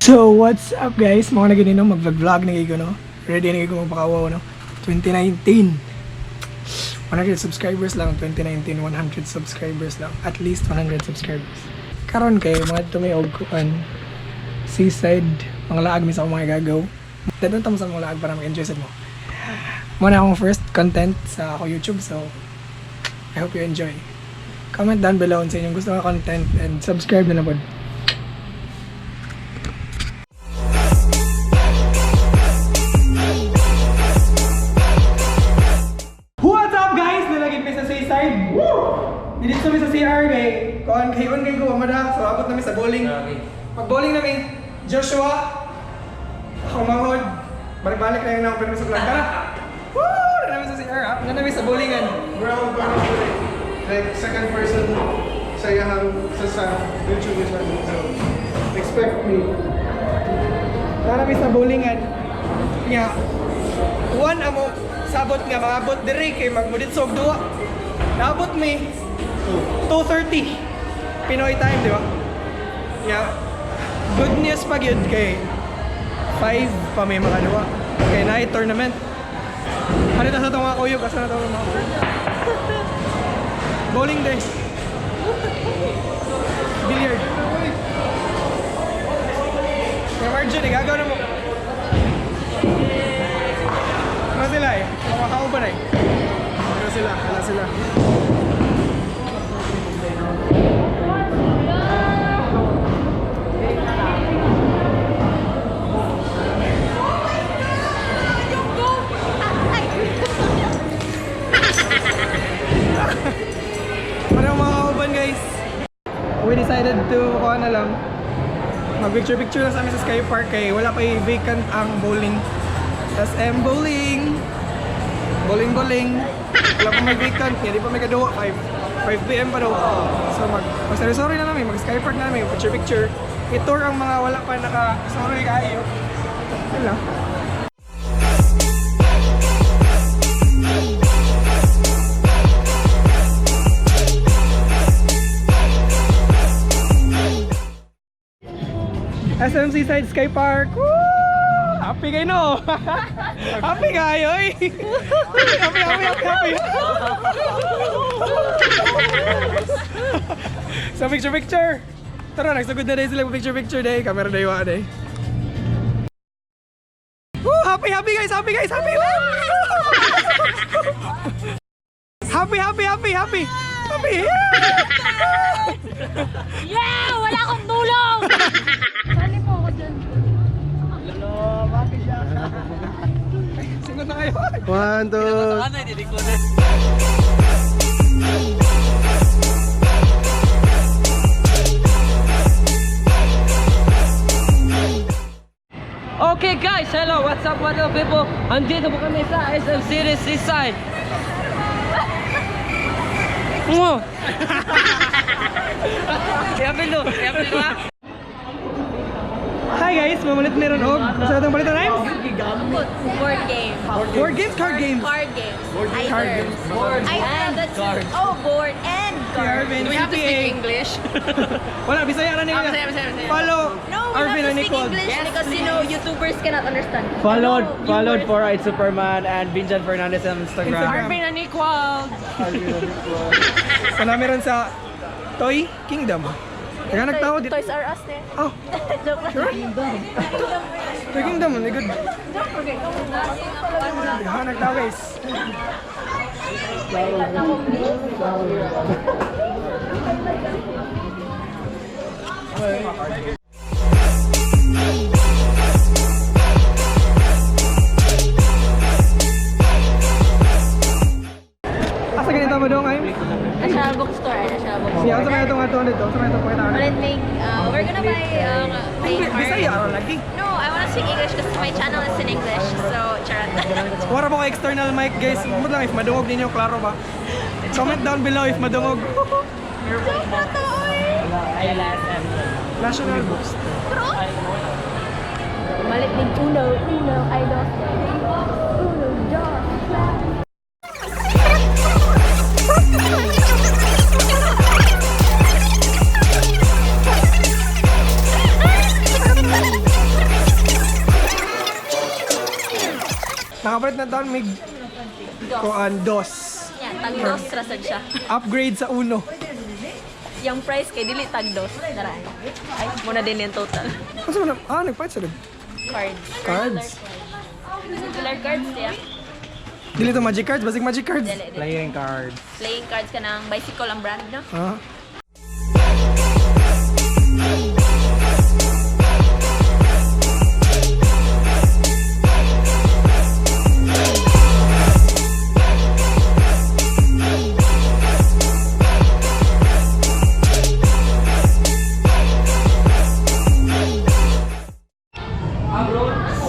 So, what's up, guys? Mga na ganino, mag-vlog-vlog na ko, no? Ready na ko magpakawaw, no? 2019. 100 subscribers lang, 2019, 100 subscribers lang. At least 100 subscribers. Karon kay mga tumi og kuan seaside, mga laag mi sa akong mga gagaw. Dadon ta mo sa mga laag para mag-enjoy sad mo. Mao na akong first content sa ako YouTube, so I hope you enjoy. Comment down below sa inyong gusto nga content and subscribe na lang pod. What's up, guys? Nalagid mi sa seaside. Woo! Dito mi sa CR kay kuan kay on kay ko mada, so abot nami sa bowling. Pag bowling nami, Joshua, ako manghod. Balik-balik na yun ako pero sa vlog. Tara! Woo! Na nami sa CR, ah. Na nami sa bowlingan. Bro, parang like second person sa iyang sa YouTube channel. So expect me. Tara mi sa bowlingan. Nga one amo sabot nga maabot diri kay magmuditsog duwa. Naabot mi 2:30 Pinoy time, di ba? Nga good news pa gyud kay 5 pa may makaduwa. Kay night tournament. Ano ta sa itong mga kuyog? Asa na itong mga kuyog? Bowling day. Billiard. Kaya Margin, igagaw na mo. Ano sila eh? Mga kauban eh. Wala sila, wala sila. Ano mga kauban, guys? We decided to kuha na lang. Mag-picture picture lang sa amin sa Sky Park kay wala pa vacant ang bowling. SM bowling. Bowling bowling. Wala pa may vacant, hindi pa may kaduwa 5 5 PM pa daw. So mag sorry sorry na namin, mag Sky Park na namin, picture picture. I-tour ang mga wala pa naka sorry kayo. Yun lang. SM Seaside Sky Park. Woo! Happy kayo, no? Happy kayo, eh! Happy, happy, happy, happy! So, picture, picture! Tara, nagsugod na din sila picture, picture day. Camera day, wa day. Woo! Happy, happy guys! Happy guys! Happy! Happy, happy, happy, happy! Happy! Yeah! Wala akong tulong! Sali po ako dyan. Singot na kayo! One, two. Okay guys, hello, what's up people? Andito po kami sa SM City Seaside. Mo. Yapil do. Hi guys, mamalit meron og sa atong palitan names? Board game. Board games, card games. Card games. Card Either. games. Either the two. Oh, board and Si card. Arvin, Do we have to CPA. speak English? Wala, Bisaya ra niya. Ah, Bisaya, Bisaya, Bisaya. Follow No, we Arvin have to and speak Nicole. English because, you know, YouTubers cannot understand. Followed, Hello, followed viewers. for Right Superman and Vinjan Fernandez on Instagram. Instagram. Arvin Unequal. So na meron sa Toy Kingdom. Teka, nagtawa dito. Toys R Us eh. Oh, Joke lang. sure? Toy Kingdom, hindi good. Ha, nagtawa, guys. Asa ganito mo dong ay? National Bookstore. National Bookstore. Siya, sa may itong ato dito, sa may itong pakita. Ulit make, we're gonna buy, play cards. Bisaya aron lagi. No, I wanna speak English because my channel is in English. So, charot. Wala po ko external mic, guys. Mud lang if madungog ninyo, klaro ba? Comment down below if madungog. Joke na to, oy! National Bookstore. Malit din uno, uno, I don't Uno, dos, tres. Nakapalit na taon mig kuan dos. Yan, tag dos rasad siya. Upgrade sa uno. Yung price kay dili tag dos. Dara. Ay, muna din yung total. Asa man ah nagpalit sa Cards. cards. Regular cards siya. Dili to magic cards, basig magic cards. Dili, dili. Playing cards. Playing cards ka ng bicycle ang brand, no? Ah.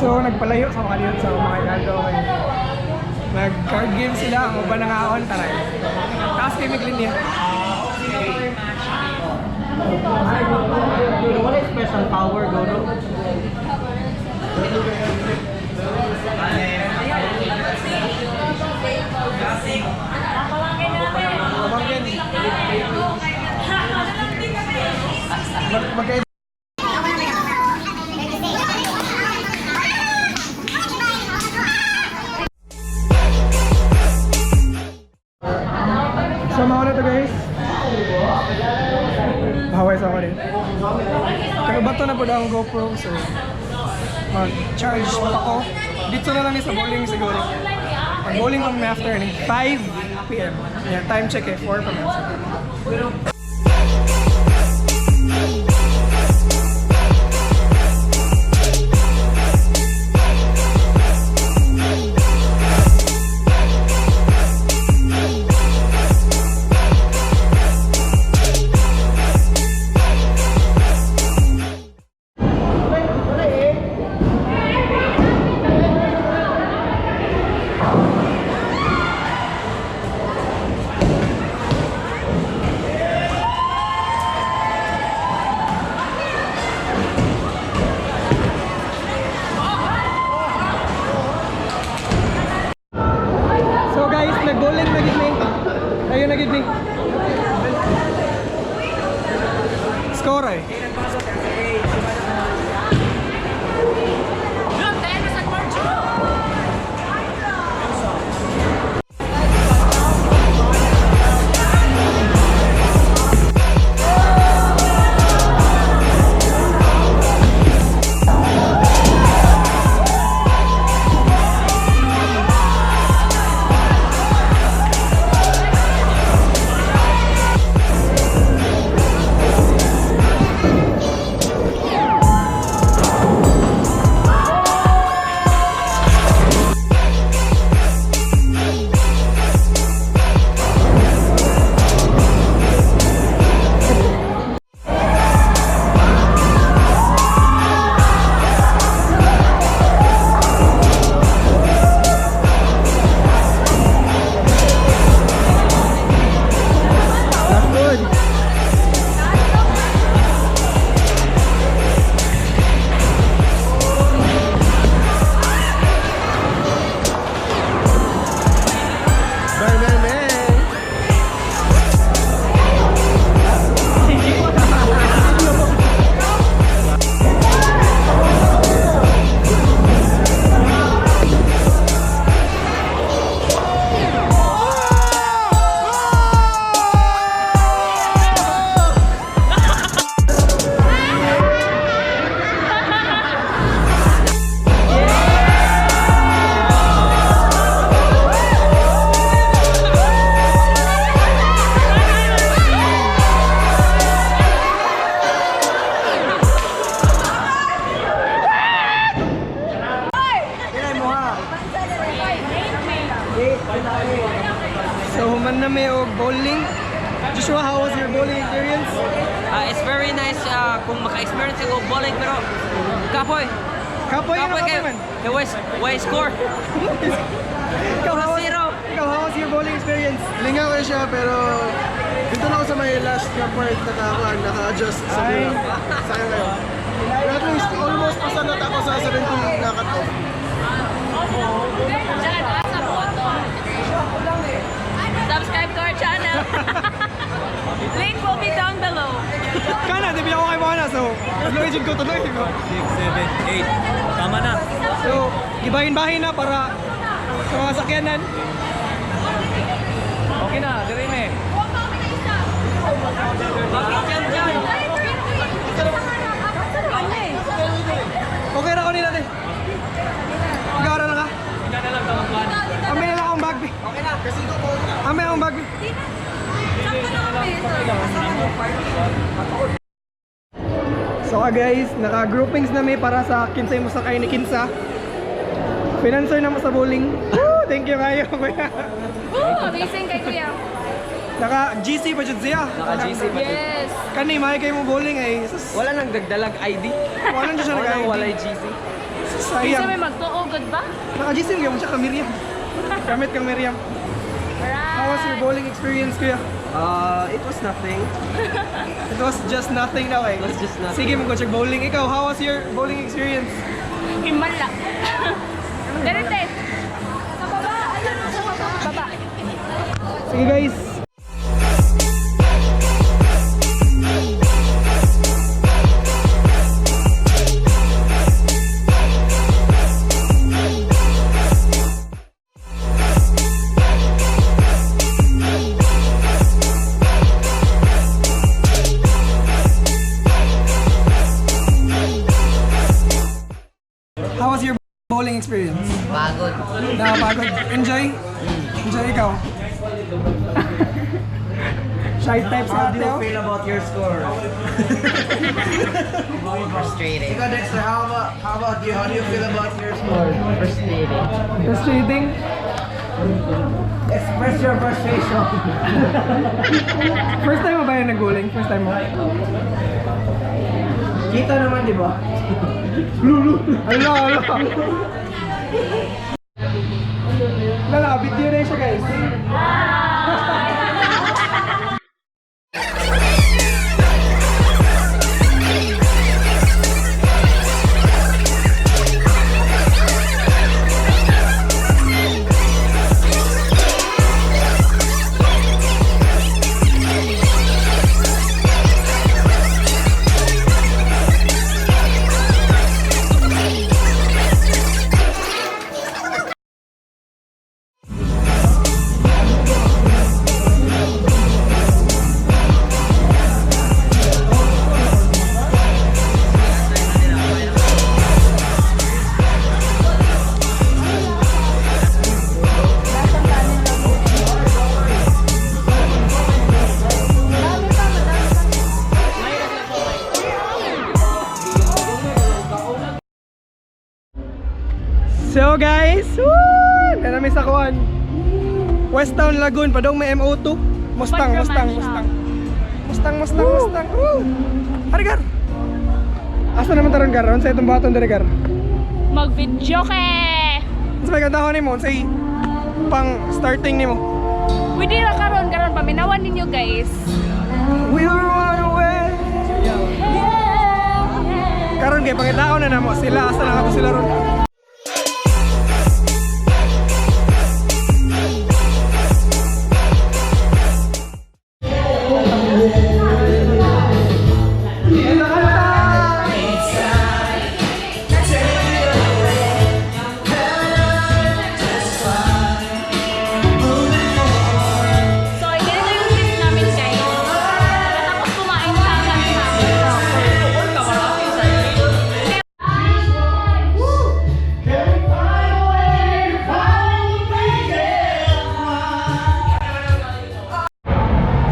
So, nagpalayo sa mga sa mga gagaw kay nag-card game sila, ang uban na nga on, taray. Taas kay Miglin niya. Wala special power, Goro. Pamangkin. Mag So, mga na to guys. Bahaway sa ako rin. Kaya bato na po daw ang GoPro, so mag-charge pa ko. Dito na lang ni sa bowling siguro. Mag-bowling kami after ni 5 p.m. Yeah, time check eh, 4 p.m. So guys, nag-bowling na gid ni. Ayun na gid ni. Score eh. Good. Bang, bang, bang! So human na may og bowling. Joshua, how was your bowling experience? It's very nice kung maka-experience ko bowling pero kapoy. Kapoy, Kapoy kapoy kayo. man. Kay way score. Ikaw, how was, Zero. ikaw, how was your bowling experience? Lingaw ko siya pero dito na ako sa may last na part naka-adjust sa Ay. mura. Sayang kayo. Pero at least almost pasanat ako sa 70 na cut-off. Subscribe to our channel. Link will be down below. Kana, di ba ako kay Moana, so tuloy jud ko, tuloy ko. 6, 7, 8. Tama na. So, gibahin-bahin na para Sa mga sakyanan. Okay na, dire me. Bakit dyan dyan? Okay ra ko nila, te. Ikaw ra lang ka. Ikaw na lang tawag. Amay na lang akong bag, be. Okay na. Amay akong bag, be. So ah, guys, naka-groupings na may para sa kinsay mo sakay ni Kinsa. Financer na mo sa bowling. Woo! Thank you kayo, kuya. Woo! Amazing kay Kuya. Naka GC pa jud siya. Naka GC pa jud. Yes. Kani may kayo mo bowling ay. Sus, Wala nang dagdalag ID. wala na siya Wala nag-ID. walay GC. Sus, Kasi sayang. may magtuo, good ba? Naka GC mo siya ka Miriam. Gamit kang Miriam. How was your bowling experience, kuya? It was nothing. It was just nothing daw eh. It was just nothing. Sige mo go check bowling. Ikaw, how was your bowling experience? Himala. Ganito eh. Sa baba. Ayun, sa baba. Baba. Sige guys. How was your bowling experience? Pagod. Nakapagod. Enjoy? Enjoy ikaw. Shy type sa How do ate, you oh. feel about your score? Frustrating. Ikaw, Dexter, how about you? How do you feel about your score? Frustrating. Frustrating. Express your frustration. First time mo ba yung nag-bowling? First time mo? Kita naman, di ba? Ala, ala. Lala, video na siya guys. So guys, woo! Nanami sa kuan. Westtown Lagoon, padong may MO2. Mustang, Mustang, Mustang. Mustang, Mustang, Mustang. Woo! Harigar. Asa naman taron gar? Unsa itong baton diri gar? Mag-video ke! Unsa may gandahon nimo? Unsay pang starting nimo? Pwede ra karon karon paminawan ninyo guys. We'll run away. Karon kay pangitaon na namo sila asa na ato sila ron. Kanta! So, ganito yung trip namin guys. Tapos kumain sa kami.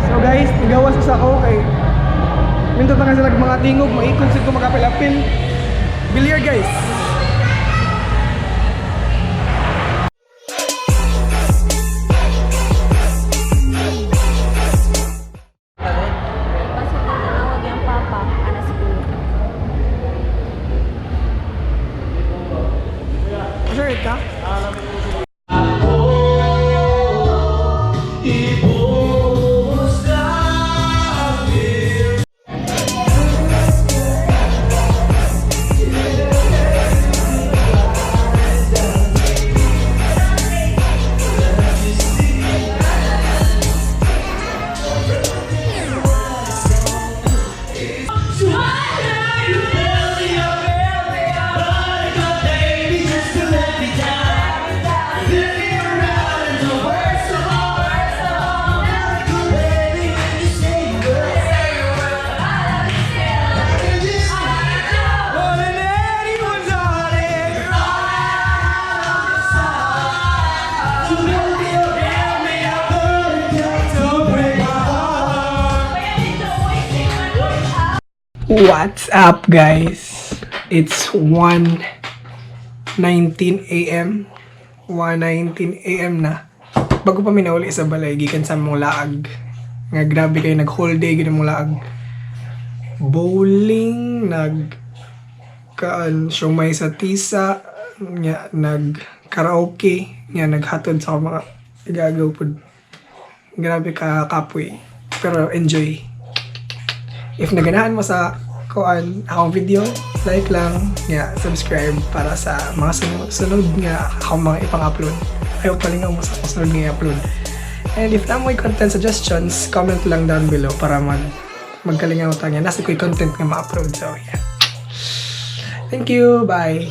So guys, nigawas ko sa ako kay Minto ta kasi mga tingog, maikog sig ko makapilapil. Billiard guys. Basta tinawag yung papa, ana siguro. Sure ka? What's up, guys? It's 1:19 a.m. 1:19 a.m. na. Bago pa mi nauli sa balay, gikan sa among laag. Nga grabe kayo, nag whole day gid among laag. Bowling, nag kaan siomay sa Tisa, nga nag karaoke, nga naghatod sa akong mga igagaw pud. Grabe ka kapoy. Pero enjoy. If naganahan mo sa kuan akong video, like lang, nga subscribe para sa mga sunod nga akong mga ipang-upload. Ayaw palingaw mo sa akong sunod nga i-upload. And if naa mo'y content suggestions, comment lang down below para magkalingaw ta nga naa sad ko'y content nga ma-upload. So, yeah. Thank you. Bye.